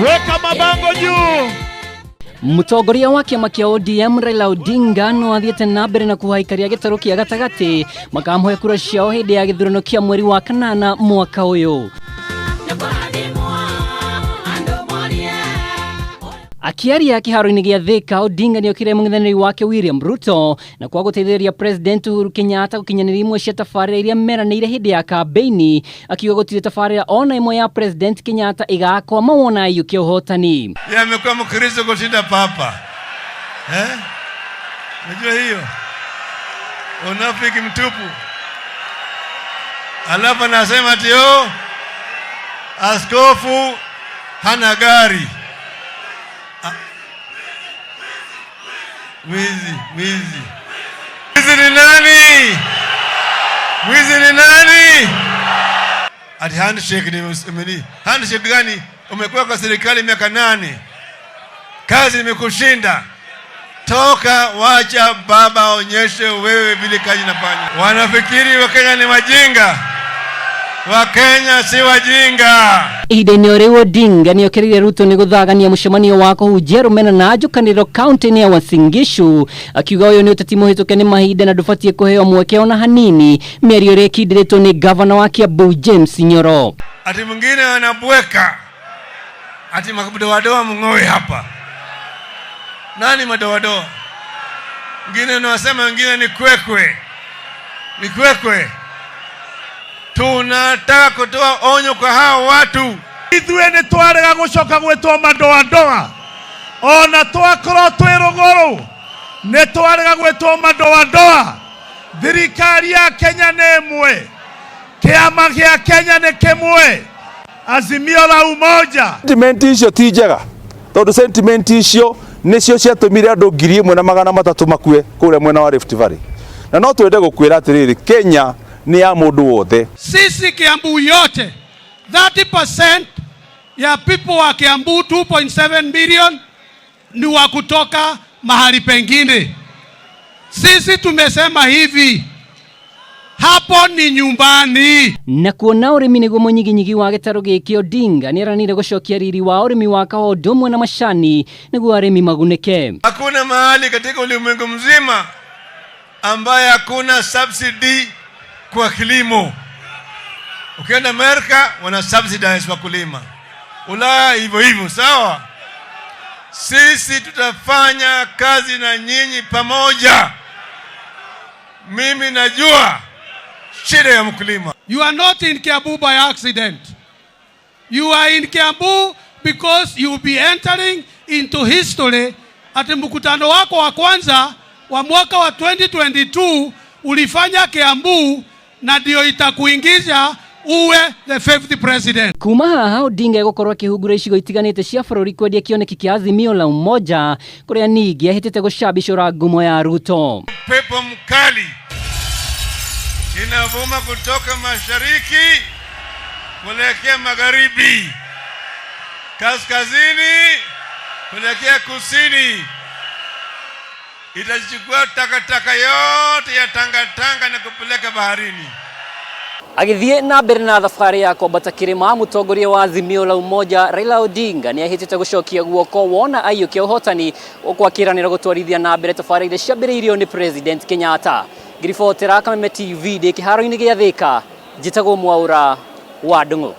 Weka mabango juu. Mũtongoria wa kĩama kĩa ODM Raila Odinga no athiĩte na mbere na kũhaikaria gĩtarũ kĩa gatagatĩ makamũhe kura ciao hĩndĩ ya gĩthurano kĩa mweri wa kanana mwaka ũyũ. Akĩaria kĩharo-inĩ gĩa Thika, Odinga nĩokire mũng'ethanĩri wake William Ruto na kwa gũteithĩrĩria President Uhuru Kenyatta gũkinyanĩria imwe cia tabarĩra iria meranĩire hĩndĩ ya kambĩini, akiuga gũtirĩ tabarĩra ona ĩmwe ya President Kenyatta ĩgakwama wona aiyũkia ũhotani. Yeye amekuwa Mkristo kushinda papa eh? Unajua hiyo unafiki mtupu. Alafu anasema ati oh, askofu hana gari. Ah. Mwizi, mwizi, mwizi ni nani? Mwizi ni nani? Ati handshake ni ni handshake gani? Umekuwa kwa serikali miaka 8, kazi imekushinda. Toka, wacha baba aonyeshe wewe vile kazi inafanya. Wanafikiri Wakenya ni wajinga. Wakenya si wajinga. Ihinda-inĩ o rĩu Odinga nĩokĩrĩire Ruto nĩ gũthagania mũcemanio wa kũhunjia rũmena na njũkanĩrĩro kaunti-inĩ ya Uasin Gishu, akiuga ũyũ nĩ ũteti mũhĩtũke nĩ mahinda na ndũbatiĩ kũheo mweke ona hanini, mĩario ĩrĩa ĩkindĩrĩtwo nĩ gavana wa Kiambu James Nyoro. Ati mwingine wanabweka ati madoadoa mng'oe hapa. Nani madoadoa? Wengine wanasema wengine ni kwekwe, ni kwekwe. Tunataka kutoa onyo kwa hao watu. Ithuĩ nĩ twarega gũcoka gwĩtwo madoadoa ona twakorwo twĩ rũgũrũ nĩ twarega gwĩtwo madoadoa. Thirikari ya Kenya nĩ ĩmwe, kĩama gĩa Kenya nĩ kĩmwe, Azimio la Umoja. Sentiment icio ti njega tondũ sentiment icio nĩcio ciatũmire andũ 1,300 makue kũrĩa mwena wa Rift Valley. Na no twende gũkwĩra atĩrĩrĩ, Kenya nĩ ya mũndũ wothe. Sisi Kiambu yote 30% ya people wa Kiambu 2.7 million ni wa kutoka mahali pengine. Sisi tumesema hivi, hapo ni nyumbani. Na kuona ũrĩmi nĩguo mũnyiginyigi wa gĩtarũ gĩkĩ, Odinga nĩeranĩire gũcokia riri wa ũrĩmi wa kahũa ũndũ ũmwe na macani nĩguo arĩmi magunĩke. Hakuna mahali katika ulimwengu mzima ambaye hakuna subsidy kwa kilimo. Ukienda Amerika wana subsidize wakulima, Ulaya hivyo hivyo, sawa. Sisi tutafanya kazi na nyinyi pamoja. Mimi najua shida ya mkulima. You are not in Kiambu by accident. You are in Kiambu because you will be entering into history. Ati mkutano wako wa kwanza wa mwaka wa 2022 ulifanya Kiambu na ndio itakuingiza uwe the fifth president. Kuma haha Odinga egũkorwo akĩhungura icigo itiganĩte cia bũrũri kwendia kĩoneki kĩa Azimio la Umoja kũrĩa ningĩ ahĩtĩte gũcabicũra ngumo ya Ruto. Pepo mkali inavuma kutoka mashariki kuelekea magharibi, kaskazini kuelekea kusini. Itachukua takataka yote ya Tanga na kupeleka baharini. Agĩthiĩ na mbere na thabarĩ ya kwambata kĩrĩma, mũtongoria wa Azimio la Umoja Raila Odinga nĩ ahĩtĩte gũcokia guoko wona aiyũkia ũhotani gũkũ akĩranĩra gũtwarithia na mbere tabarĩra iria ciambĩrĩirio nĩ President Kenyatta. Ngiribotera Kameme TV ndĩ kĩharo-inĩ gĩa Thĩka, njĩtagwo Mwaũra wa Ndung'u.